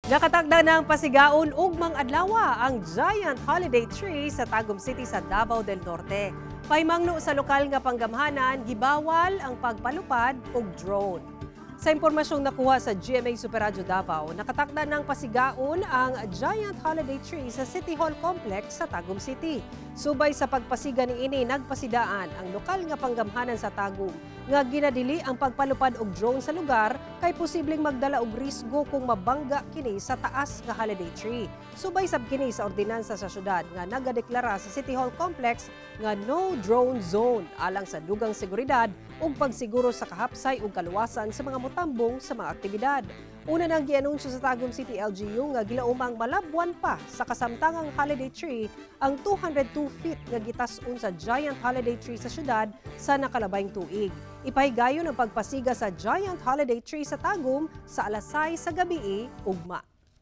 Nakatakda ng pasigaon ugmang adlawa ang Giant Holiday Tree sa Tagum City sa Davao del Norte. Pahimangno sa lokal nga panggamhanan, gibawal ang pagpalupad og drone. Sa impormasyong nakuha sa GMA Super Radyo Davao, nakatakda ng pasigaon ang Giant Holiday Tree sa City Hall Complex sa Tagum City. Subay sa pagpasiga niini, nagpasidaan ang lokal nga panggamhanan sa Tagum nga ginadili ang pagpalupad og drone sa lugar kay posibleng magdala og risgo kung mabangga kini sa taas nga holiday tree. Subay sab kini sa ordinansa sa syudad nga nagadeklara sa City Hall Complex nga no drone zone alang sa dugang seguridad ug pagsiguro sa kahapsay ug kaluwasan sa mga motambong sa mga aktibidad. Una nang gianunsyo sa Tagum City LGU nga gilaumang malabwan pa sa kasamtangang holiday tree ang 202 feet nga gitas-on sa Giant Holiday Tree sa syudad sa nakalabayng tuig. Ipahigayon ang pagpasiga sa Giant Holiday Tree sa Tagum sa alas 6 sa gabii ugma.